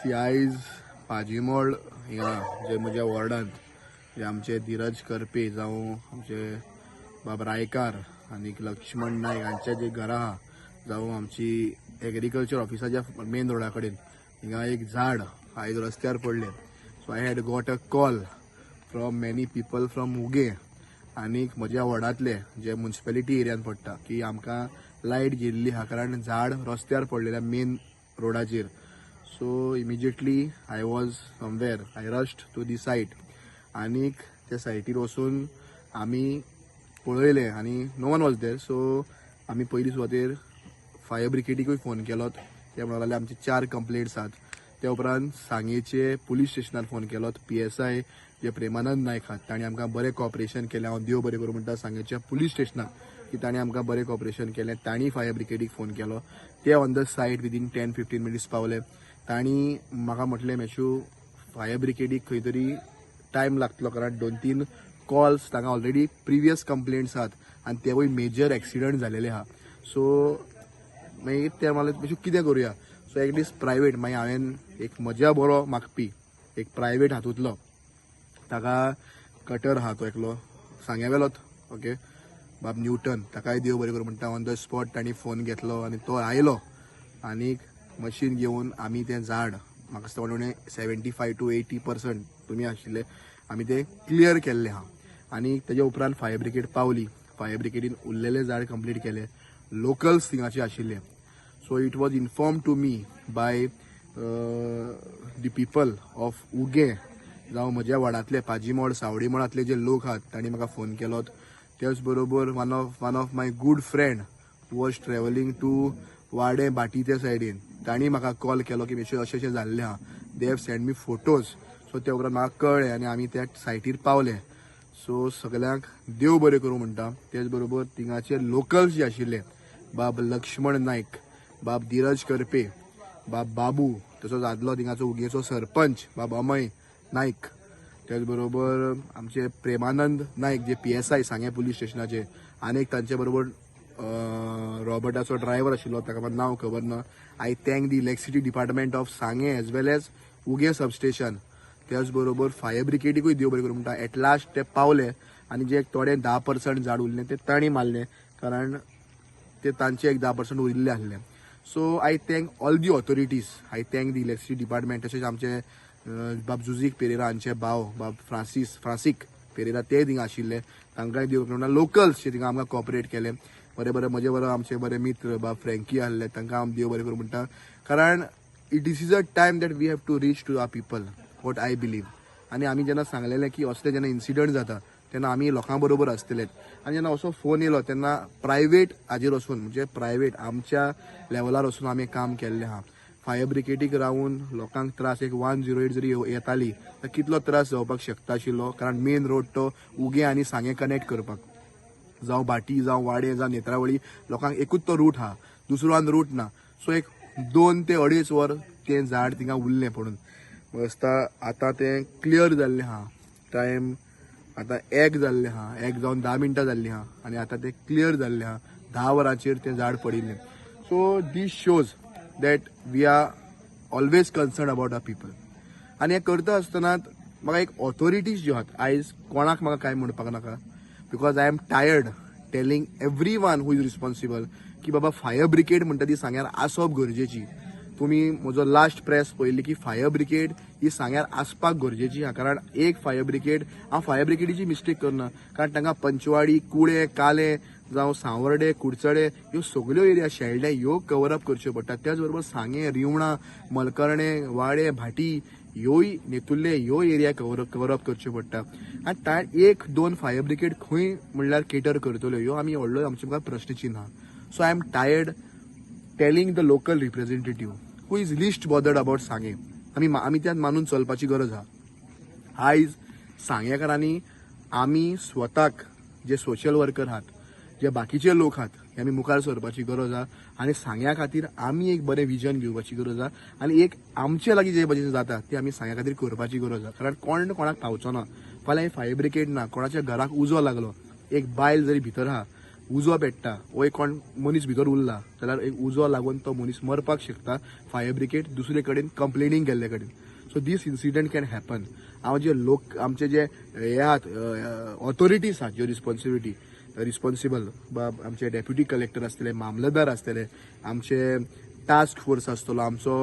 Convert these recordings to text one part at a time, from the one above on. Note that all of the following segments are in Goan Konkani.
सी, आयज पाजीमोळ हिंगा जे म्हज्या वॉर्डांत जे आमचे धीरज करपे जावं आमचे बाब रायकार आनी लक्ष्मण नायक हांचे जे घरां आहा, जावं आमची एग्रीकल्चर ऑफिसाच्या मेन रोडा कडेन हिंगा एक झाड आयज रस्त्यार पडलें. So I had got a call from many people from Uge आनीक म्हज्या वॉर्डांतले जे मुन्सिपेलिटी एरियान पडटा की आमकां लायट गेल्ली आहा, कारण झाड रस्त्यार पडलेलें मेन रोडाचेर. So immediately I was somewhere, I rushed to the site आनीक त्या सायटीर वचून आमी पळयलें आनी no one was there. So आमी पयली सुवातेर फायर ब्रिगेडीकूय फोन केलो. ते म्हणूंक लागले आमचे चार कंप्लेंट्स आहात. त्या उपरांत सांगेचे पुलीस स्टेशनार फोन केलो. पीएसआय जे प्रेमानंद नायक आहात, तांणी आमकां बरें कॉपरेशन केलें. हांव देव बरें करूं म्हणटा सांगेच्या पुलीस स्टेशनाक की तांणी आमकां बरें कॉपरेशन केलें. तांणी फायर ब्रिगेडीक फोन केलो. ते on the site within 10-15 minutes पावले. तांणी म्हाका म्हटलें, मेशू, फायर ब्रिगेडीक खंय तरी टायम लागतलो, कारण दोन तीन कॉल्स तांगा ऑलरेडी प्रिवियस कंप्लेंट्स आहात आनी तेवूय मेजर एक्सिडंट जालेले आहा. सो मागीर ते मला मातशें कितें करुया? सो एक दीस प्रायवेट, मागीर हांवें एक म्हज्या बरो मागपी एक प्रायवेट हातूंतलो ताका कटर आहा, तो एकलो सांग्या वेलोत, ओके, बाब न्यूटन, ताकाय देव बरें करूं म्हणटा. ऑन the spot तांणी फोन घेतलो आनी तो आयलो आनीक मशीन घेवन आमी तें झाड, म्हाका दिसता उणें 75 to 80% तुमी आशिल्ले, आमी तें क्लियर केल्लें आहा. आनी तेज्या उपरांत फायर ब्रिगेड पावली. फायर ब्रिगेडीन उरलेलें झाड कंप्लीट केलें. लोकल्स थिंगाचे आशिल्ले. So it was inform to me by the people of Uge, जावं म्हज्या वाडांतले पाजीमोड सावडीमोडांतले जे लोक आहात, तांणी म्हाका फोन केलो. त्याच बरोबर one of my good friend was travelling to वाडें भाटी त्या सायडीन, तांणी म्हाका कॉल केलो की मेशे अशें अशें जाल्लें आहा. They have send me photos. So त्या उपरांत म्हाका कळ्ळें आनी आमी त्या सायटीर पावले. सो सगल्यांक देव बरें करूं म्हणटा. तेच बरोबर थिंगाचे लोकल्स जे आशिल्ले, बाब लक्ष्मण नायक, बाब धीरज करपे, बाब बाबू, तसोच आदलो थिंगाचो उगेचो सरपंच बाब अमय नायक, त्याच बरोबर आमचे प्रेमानंद नायक जे पीएसआय सांगें पुलीस स्टेशनाचे, आनी एक तांचे बरोबर रॉबर्टाचो ड्रायव्हर आशिल्लो, ताका म्हाका नांव खबर ना. I thank the electricity department of Sanguem as well as Uge substation. त्याच बरोबर फायर ब्रिगेडीकूय देव बरें करूं म्हणटा. एट लास्ट ते पावले आनी जे थोडे 10% झाड उरलें ते तांणी मारलें, कारण ते तांचे एक 10% उरिल्ले आसले. So I thank all the authorities, I thank the electricity department, तशेंच आमचे बाब जुजीक पेरेरा हांचे भाव बाब फ्रांसीस फ्रांसीक पेरेरा, ते थिंगा आशिल्ले, तांकांय देव म्हणटा. लोकल्स जे थिंगा आमकां कॉपरेट केले बरें बरें, म्हजे बरोबर आमचे बरे मित्र बाब फ्रँकी आहले, तांकां हांव देव बरें करूं म्हणटा, कारण it is a time that we have to reach to our people, what I believe. आनी आमी जेन्ना सांगलेलें की असले जेन्ना इन्सिडंट जाता तेन्ना आमी लोकां बरोबर आसतले. आनी जेन्ना असो फोन येयलो तेन्ना प्रायवेट हाजेर वचून, म्हणजे प्रायवेट आमच्या लेवलार वचून आमी काम केल्लें आहा. फायर ब्रिगेडीक रावून लोकांक त्रास, एक 108 जरी येताली तर कितलो त्रास जावपाक शकता आशिल्लो, कारण मेन रोड तो उगें आनी सांगें कनेक्ट करपाक, जावं भाटी, जावं वाडे, जावं नेत्रावळी, लोकांक एकूच तो रूट आहा, दुसरो आनी रूट ना. सो एक 2 ते अडेच वर तें झाड थिंगा उरलें पडून. म्हाका दिसता आतां तें क्लियर जाल्लें आहा. टायम आतां 1 जाल्लें आहा, 1 जावन 10 मिनटां जाल्लीं आहा आनी आतां तें क्लियर जाल्लें आहा. 10 वरांचेर तें झाड पडिल्लें. So this shows that we are always concern about our people. आनी हें करता आसतना म्हाका एक ऑथोरिटीज ज्यो आहात, आयज कोणाक म्हाका कांय म्हणपाक नाका, because I am tired telling everyone who is responsible की बाबा, फायर ब्रिगेड म्हणटा ती सांग्यार आसप गरजेची. तुमी म्हजो लास्ट प्रेस पळयल्ली की फायर ब्रिगेड ही सांग्यार आसपाक गरजेची आहा, कारण एक फायर ब्रिगेड, हांव फायर ब्रिगेडीची मिस्टेक करना, कारण तांकां पंचवाडी, कुळे, काले, जावं सांवर्डे, कुडचडे ह्यो सगल्यो एरिया, शेल्डे ह्यो कवर अप करच्यो पडटा. त्याच बरोबर सांगें, रिवणा, मलकर्णे, वाडे, भाटी ह्योय, नेतुर्ले ह्यो एरिया कवर अप करच्यो पडटा. आनी एक दोन फायर ब्रिगेड खंय म्हणल्यार केटर करतल्यो, ह्यो आमी व्हडलो आमचे मुखार प्रश्नचिन्ह आहा. So I am tired telling the local representative who is least bothered about Sanguem. आमी त्यात मानून चलपाची गरज आहा. आयज सांगेकारांनी आमी स्वताक जे सोशल वर्कर आहात, जे बाकीचे लोक आहात, हे आमी मुखार सरपाची गरज आहा आनी सांग्या खातीर आमी एक बरें विजन घेवपाची गरज आहा आनी एक आमचे लागीं जे भशेन जाता ते आमी सांग्या खातीर करपाची गरज आहा, कारण कोण कोणाक पावचो ना. फाल्यां फायर ब्रिगेड ना, कोणाच्या घराक उजो लागलो, एक बायल जरी भितर आहा उजो पेट्टा वो एक कोण मनीस भितर उरला जाल्यार एक उजो लागून तो मनीस मरपाक शकता फायर ब्रिगेड दुसरे कडेन कंप्लेनींग केल्ले कडेन. So this incident can happen. हांव जे लोक आमचे जे हे आहात ऑथॉरिटीज आहात ज्यो रिस्पॉन्सिबिलिटी रिस्पॉन्सिबल बाब आमचे डेप्युटी कलेक्टर आसतले, मामलेदार आसतले, आमचे टास्क फोर्स आसतलो, आमचो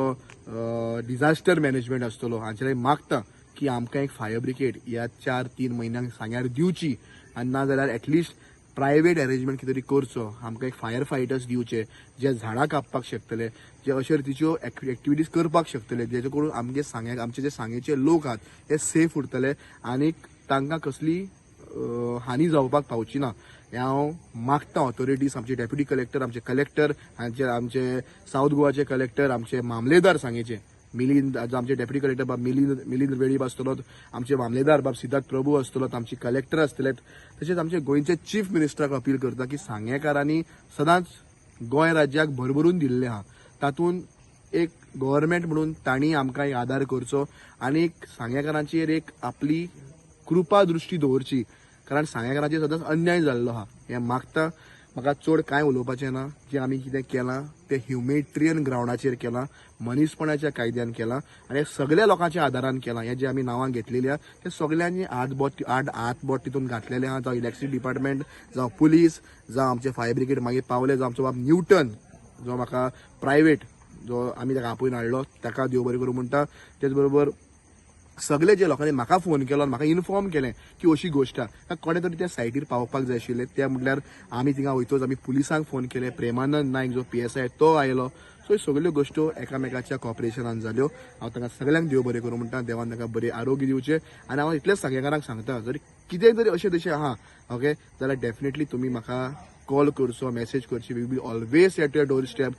डिझास्टर मॅनेजमेंट आसतलो, हांचे लागीं मागता की आमकां एक फायर ब्रिगेड ह्या 4-3 म्हयन्यांक सांग्यार दिवची आनी ना जाल्यार एटलिस्ट प्रायवेट अरेंजमेंट कितें तरी करचो, आमकां एक फायर फायटर्स दिवचे जे झाडां कापपाक शकतले, जे अशे रितीच्यो एक्टिविटीज करपाक शकतले, जेचे करून आमगे सांग्याक आमचे जे सांगेचे लोक आहात ते सेफ उरतले आनीक तांकां कसली हानी जावपाक पावची ना. हें हांव मागता ऑथॉरिटीज, आमचे डेप्युटी कलेक्टर, आमचे कलेक्टर, आमचे आमचे सावथ गोवाचे कलेक्टर, आमचे मामलेदार सांगेचे मिलिंद, आमचे डेप्युटी कलेक्टर बाब मिलिंद मिलिंद वेळीप आसतलो, आमचे मामलेदार बाब सिद्धार्थ प्रभू आसतलो, आमचे कलेक्टर आसतले, तशेंच आमचे गोंयचे चीफ मिनिस्टराक अपील करता की सांगेकारांनी सदांच गोंय राज्याक भरभरून दिल्लें आहा, तातूंत एक गव्हर्मेंट म्हणून तांणी आमकां एक आदार करचो आनी सांगेकारांचेर एक आपली कृपा दृश्टी दवरची, कारण सांगेकारांचेर सदांच अन्याय जाल्लो आहा. हें मागता, म्हाका चड कांय उलोवपाचें ना. जें आमी कितें केलां तें ह्युमेट्रियन ग्रावंडाचेर केलां, मनीसपणाच्या कायद्यान केलां आनी सगळ्या लोकांच्या आदारान केलां. हें जें आमी नांवां घेतलेलीं आहा ते सगळ्यांनी हात बोट तितून घातलेलें आहा, जावं इलेक्ट्रिसिटी डिपार्टमेंट, जावं पुलीस, जावं आमचे फायर ब्रिगेड मागीर पावले, जावं आमचो बाब न्यूटन जो म्हाका प्रायवेट जो आमी ताका आपोवन हाडलो ताका देव बरें करूं म्हणटा. तेच बरोबर सगळे जे लोकांनी म्हाका फोन केलो आनी म्हाका इन्फॉर्म केलें की अशी गोश्ट आहा, कोणें तरी त्या सायटीर पावपाक जाय आशिल्लें. ते म्हटल्यार आमी थिंगा वयतच आमी पुलिसांक फोन केले, प्रेमानंद नायक जो PSI तो आयलो. सो ह्यो सगल्यो गोश्ट्यो एकामेकाच्या कॉपरेशनान जाल्यो. हांव तांकां सगल्यांक देव बरें करूं म्हणटा, देवान तांकां बरें आरोग्य दिवचें. आनी हांव इतलेंच सांगेकारांक सांगता, जर कितें तरी अशें तशें आहा ओके जाल्यार डेफिनेटली तुमी म्हाका कॉल करचो, मॅसेज करची. We will always at your door step.